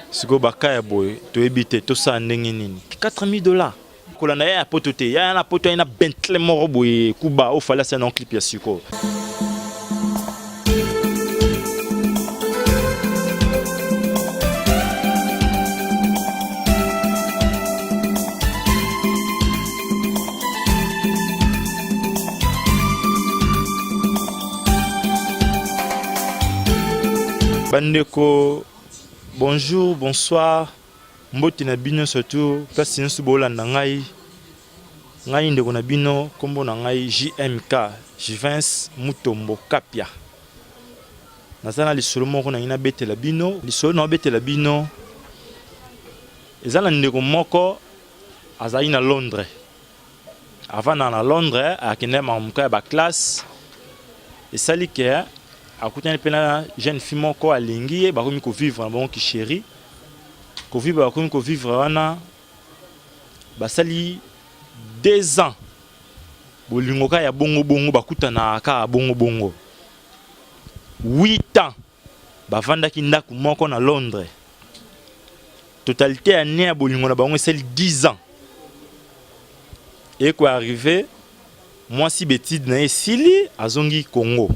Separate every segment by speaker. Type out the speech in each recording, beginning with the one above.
Speaker 1: Sikoyo ba cas ya boye toyebi te tosala ndenge nini? 4000 dollars kolanda yaya ya poto te yaya na poto aye na Bentley moko boye kuba oyo fally asala na clip ya sikoyo. Bandeko Bonjour, bonsoir, mbote na bino surtout place nyonso bolanda ngai. Ngai ndeko na bino, kombo na ngai JMK, Juvens Mutombo Kapia. Naza na lisolo moko nangi nabetela bino. Lisolo naobetela bino eza na ndeko moko azali na Londres. Avanda na Londres, akendaki makambo ya ba classe. Esali ke akutani mpe na jeune fille moko alingi ye, bakomi ko vivre na bango ki chérie. Ko vivre bakomi ko vivre wana basali 2 ans bolingo kaka ya bongo bongo, bakutanaka kaka bongo bongo. 8 ans bavandaki ndako moko na Londres. Totalité ya année ya bolingo na bango esali 10 ans. Eko arriver mwasi betide na ye esili azongi Congo.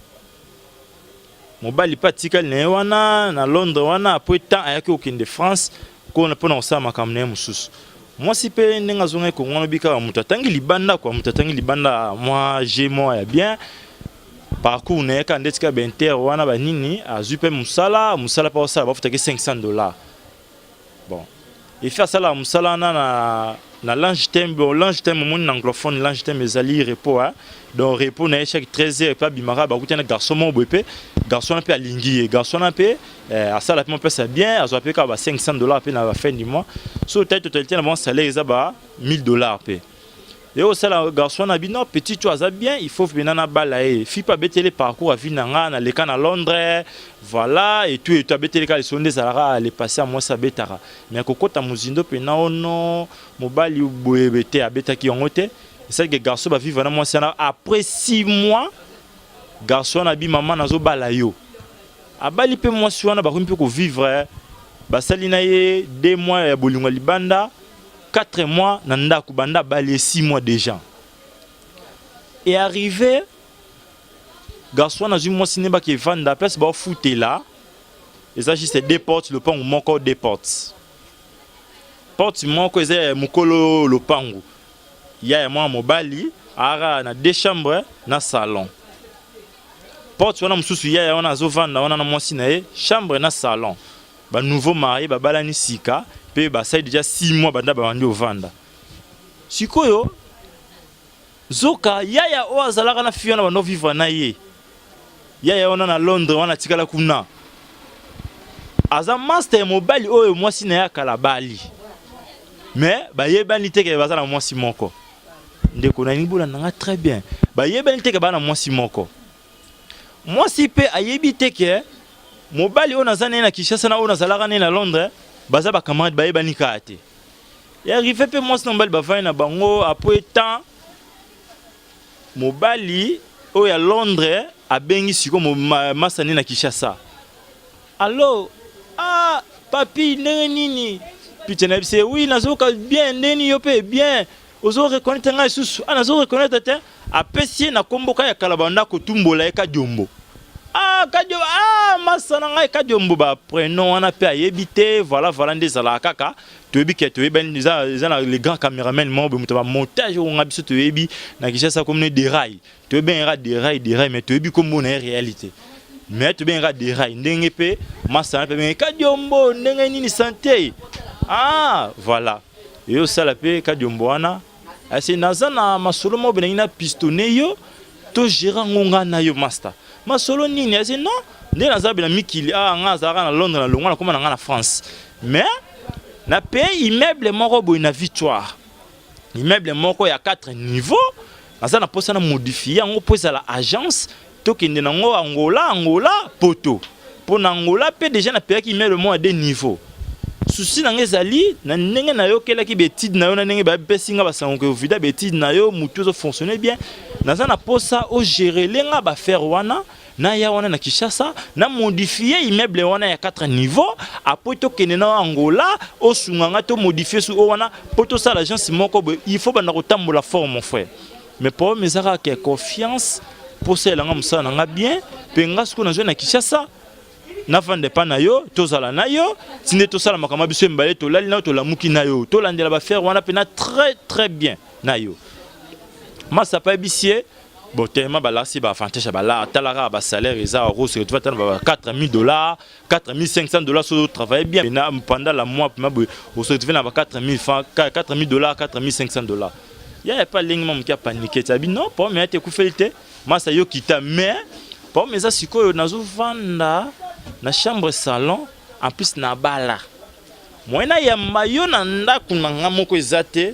Speaker 1: Mobali pe atikali na ye wana na Londres wana après temps ayaki kokende France mpo na kosala makambo na ye mosusu. Mwasi pe ndenge azongaki Congo wana oyebi kaka moto atangi libanda quoi, moto atangi libanda mwa jeu moko ya bien parcours na ye kaka ndeti kaka ba inter wana ba nini azwi pe mosala, mosala pe aosala bafutaki ye 500 dollars. Bon efi asalaka mosala wana na na lunch time, bon lunch time omoni na anglophone lunch time ezali repos hein? Donc repos na ye chaque 13 heures pe abimaka bakutani na garçon moko boye pe garçon wana pe alingi ye garçon wana pe eh, asala pe mopesa bien azwa pe kaka ba 500 dollars pe na ba fin du mois so otali totalité na bango salaire eza ba 1000 dollars pe Ye osala garçon na bino petit oyo aza bien il faut pena na bala ye fille pe abeteli parcours ya vie na nga na leka na Londres voilà et tout et tout abeteli kaka lisolo nde ezalaka le passé ya mwasi abetaka mais kokota mozindo pena ono mobali boye te abetaki yango te esali ke garçon ba vivre na mwasi wana après 6 mois garçon wana abi mama nazo bala yo abali pe mwasi wana bakomi pe ko vivre basali na ye 2 mois ya bolingo ya libanda 4 mois na ndaku banda abali ye 6 mois dejà et arrive garçon wana azwi mwasi nde bake vanda place baofutela eza juste deux portes lopangu moko deux portes porte moko eza ya mokolo lopangu ya ya mwana mobali ara na deux chambres na salon porte wana mosusu yaya wana azovanda wana na mwasi na ye chambre na salon Ba nouveaux maries babalani sika pe basali dejà 6 mois banda babandi ovanda. Sikoyo zoka yaya oyo azalaka na fille wana banda ovivre na ye yaya wana na Londres wana atikala kuna aza master ya mobali oyo mwasi na ye akala abali mais bayebani te ke baza na mwasi moko. Ndeko nalingi bolanda nga très bien, bayebani te ke baza na mwasi moko. Mwasi pe ayebi te ke mobali oyo naza naye na Kinshasa na oyo nazalaka naye na Londres baza ba camarades bayebani kaka te. E arrive pe mwasi na mobali bavandi na bango après temps mobali oyo ya Londres abengi sikoyo masta naye na Kinshasa. Allo ah papy ndenge nini? Picha nayebisi ye oui nazoyoka bien ndenge nini yo pe bien Ozo reconnaitre ngai lisusu? Ah nazo reconnaitre te. Apesi ye na kombo ka ya kala banda kotumbola ye Kadiombo. Ah Kadiombo ah masa na ngai Kadiombo ba prenom wana pe ayebi te voilà voilà nde ezalaka kaka toyebi ke toyebani eza eza na le grand cameraman moko boye moto ba montage oyo nga biso toyebi na Kinshasa komne Deray toyebengaka Deray Deray mais toyebi kombo na ye réalité mais tobengaka Deray ndenge pe masa na pe bengaka Kadiombo ndenge nini santé ah voilà Yo sala pe kadiombo wana asi naza na masolo moko benangi na pistonne yo to gera ngo nga na yo masta masolo nini asi non nde naza bena mikili ah nga azalaka na Londres na longwa na koma na nga na France mais na paye immeuble moko boye na victoire immeuble moko ya 4 niveau naza na posa na modifier yango po ezala agence Tokende na ngo Angola, Angola, poto. Po na Angola pe dejà na peyaki immeuble moko ya deux niveaux. Souci na nga ezali na ndenge na yokelaki ba etudes na yo na ndenge ba pesi nga ba sango que ovida ba etudes na yo mutu ezo fonctionner bien. Naza na posa o gerele nga ba affaires wana. Naya wana na Kinshasa na modifier immeuble wana ya 4 niveaux, après tokende na Angola, osunga nga to modifier su wana po tosala agence moko boye. Il faut banda kotambola fort, mon frère. Mais problème eza kaka confiance mpo osalela nga mosala na nga bien. Mpe nga sikoyo nazwi na Kinshasa, nafanda epa na yo, tozala na yo ti nde tosala makambo biso mibale, tolali na yo, tolamuki na yo, tolandela baaffaire wana mpena très très bien na yo. Masa pa yebisi ye bon, tellement balakisi baavantage ya bala, tala kaka basalaire eza rose, tu vas tala ba 4000 $, 4500 $. Soki otravaille bien na pendant la mois pema boye, ose retrouve na ba 4000 francs, 4000 $, 4500 $. Ya epa alengi ma moke, apanike ti abi non, problème ya te, ekufeli te. Masa yo kita, mais problème eza sikoyo nazovanda na chambre salon, en plus na bala moye nayamba yo na ndako na nga moko eza te.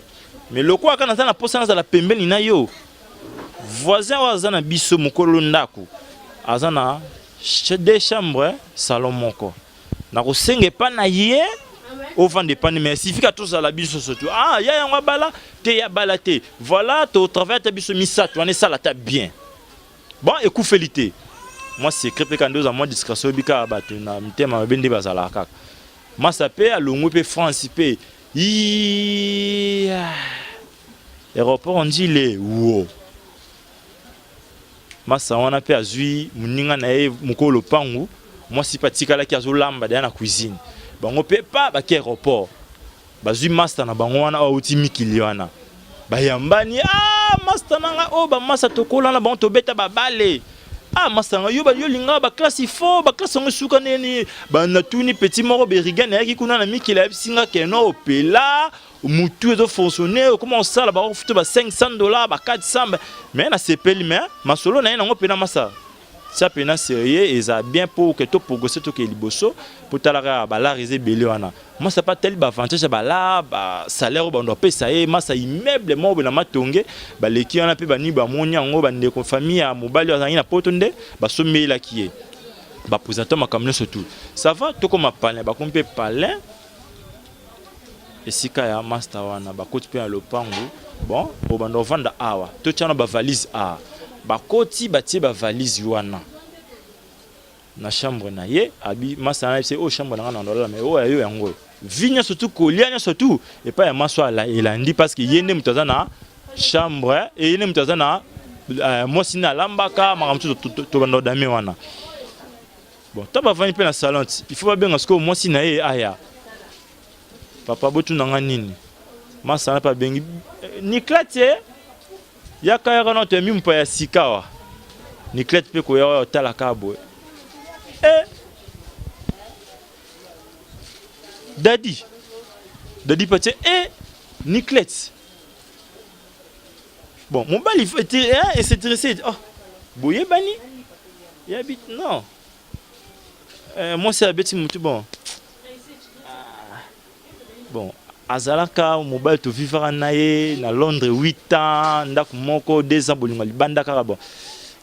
Speaker 1: Mais lokola kaka naza na posa nazala pembeni na yo, voisin oyo aza na biso, mokolo ndako aza na deux chambres salon moko, nakosenga epa na ye ovanda epani, mais sifika tozala biso surtout. Ah, ya yango abala te, ya bala te, voilà, totravaille ata biso misato wana, esala ata bien. Bon, ekufeli te, mwa secret mpe kaka nde oza mwa discrétion, oyebi kaka bato na mitema mabe nde bazalaka kaka. Masa mpe alongwi mpe France mpe aéroport Ndjili wo. Masa wana mpe azwi moninga na ye mokolo lopangu, mwasi mpe atikalaki azolamba deya na cuisine. Bango mpe pa baki aéroport, bazwi master na bango wana oyo auti mikili wana, bayambani. Ah, master na nga oyo, bamasa tokola na bango, tobeta babale. Ah, master nga yo, yo lingaka baclasse, il faut baclasse yango esuka nini? Banatuni petit moko berigan ayaki kuna na mikili, ayebisi nga keno opela mutu ezofonctionne, okoma osala, bakofuta ba 500 $, ba 400. Mais nasepeli, mais masolo na ye nango mpena masa tia mpena sérieux, eza bien mpo ke toprogresse, toke liboso, mpo tala kaka balare eza ebele wana. Masa mpe atali baavantage ya bala basalaire oyo bando apesa ye masa, immeuble moko boye na Matonge, baleki wana mpe banini bamoni yango, bandeko famille ya mobali oyo azalaki na Poto nde basombelaki ye, baprésente makambo nyonso, tout ça va. Tokoma palin, bakomi mpe palin esika ya master wana, bakoti mpe na lopango. Bon, obanda ovanda awa, totia na bavalise awa. Bakoti, batie bavalise wana na chambre na ye. Abi masa na ye oyo chambre na nga na ndolala, mais oyo ayo yango oyo vi nyonso tu, kolia nyonso tu epai ya maso elandi, parce que ye nde moto aza na chambre, ye nde moto aza na mwasi nde alambaka makambo mosusu. Tobanda odame wana. Bon, to bavandi mpe na salon ti il faut babenga sikoyo mwasi na ye aya. Papa, botunanga nini? Masana mpe abengi Niklete, yaka, yaka na toyambi mopaya ya sika awa. Niklete mpe koya oyo otalaka boye e dadi dadi patie e Niklete. Bon, mobali es'intéresse, oh, boyebani yabi non, mwasi abeti mutu. Bon, bon, azalaka mobali tovivaka na ye na Londres 8 ans, ndako moko 2 ans, bolingo libanda kaka. Bon,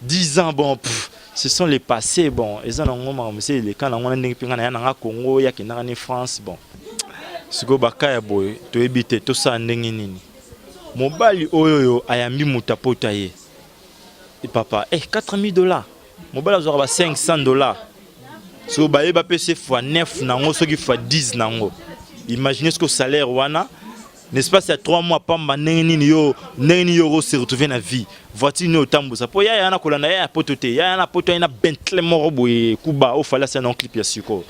Speaker 1: 10 ans, bon, pff, ce sont les passés. Bon, eza nango makambo esi eleka nango na ndenge mpe ngai na ya nanga Congo, yakendaka ne France. Bon, sikoyo baka ya boye toyebi te tosala ndenge nini. Mobali oyo oyo ayambi moto apota ye e papa 4000 $, mobali azwaka ba 500 $. Soki bayeba mpe se fois 9 nango, soki fois 10 nango, imagine soki salaire wana n'est-ce ya 3 mois pamba, ndenge nini yo, ndenge nini yo oko retrouver na vie? Voiture nini otambusa? Mpo yaya na kolanda yaya poto te, yaya na poto aye na Bentley moko boye kuba ofali asala na clip ya sikoyo,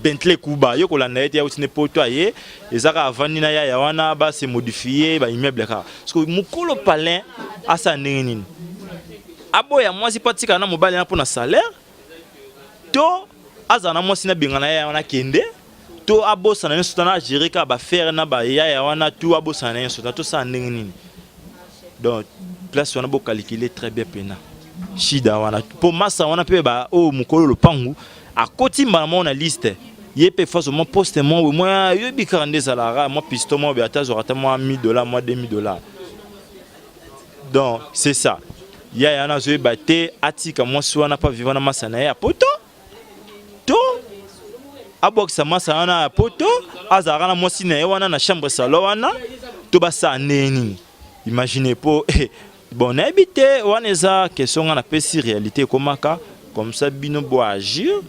Speaker 1: Bentley kuba. Yo kolanda ye te, yauti ne poto aye, eza kaka avandi na yaya wana, base modifie baimmeuble kaka. Parce que mokolo palin asala ndenge nini? Aboya mwasi mpo atikala na mobali na mpo na salaire, to azala na mwasi na benga na yaya wana akende, to abosana nyonso tana agere kaka baaffaire na bayaya wana, to abosana na nyonso tana, tosala ndenge nini? Donc place wana bokalikile très bien mpena shida wana, mpo masa wana mpe oyo mokolo lopangu akoti mbala moko na liste ye mpe face mwa poste mwa boye mwa yoyebi kaka nde ezalaka mwa piston mwa boye, ata azwaka ata mwa 1000 $, mwa 2000 $. Donc c'est ça, yaya wana azoyeba te atika mwasi wana mpo aviva na masa na ye ya poto, to abwakisa masa wana ya poto, azalaka na mwasi na ye wana na chambre salon wana, to basala ndenge nini? Imagine mpo bon, nayebi te, wana eza question nga napesi, réalité ekomaka. Comme ça bino bo agir,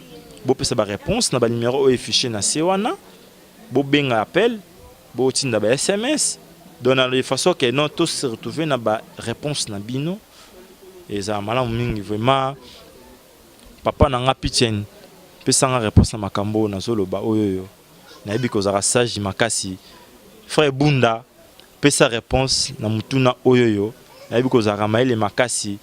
Speaker 1: bopesa ba réponse na ba numéro oyo affiché na se wana, bobenga appel, botinda ba SMS. Donc na façon que non to se retrouver na ba réponse na bino, ezala malamu mingi vraiment. Papa na nga Pichen, pesanga réponse na makambo oyo nazoloba oyo oyo nayebi kozala sage makasi. Frère Bunda, pesa réponse na mutuna oyo oyo nayebi kozalaka mayele makasi.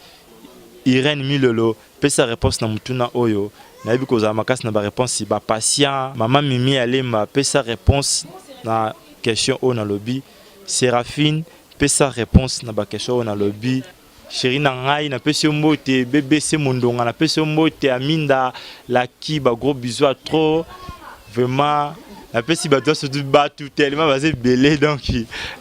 Speaker 1: Irène Milolo, pesa réponse na mutuna oyo nayebi kozala makasi na baréponse. Bapatient mama Mimi Alemba, pesa réponse na question oyo nalobi. Séraphine, pesa réponse na baquestion oyo nalobi. Chéri na ngai, napesi yo mbote. BBC Mondonga, napesi yo mbote. Aminda Laki, bagros bisous à trop vraiment. Napesi bato nyonso, bato tellement baza ebele, donc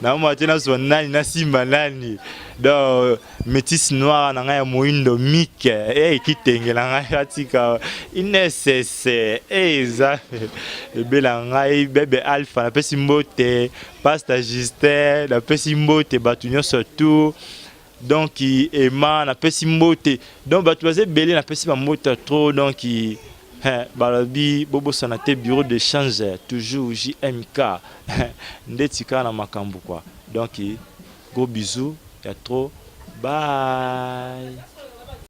Speaker 1: naomona te nazwa nani, nasimba nani. Donc métis noir na ngai ya moyindo, mike e kitenge na ngai, atika inesese e eza ebela ngai. Bebe Alpha, napesi mbote. Pasteur Justin, napesi mbote. Bato nyonso tout, donc Ema, napesi mbote. Donc bato baza ebele, napesi bambote trop. Donc balobi bobosana te, bureau d'échange toujours JMK ndeti kaka na makambo quoi. Donc gros bisous ya trop, bye.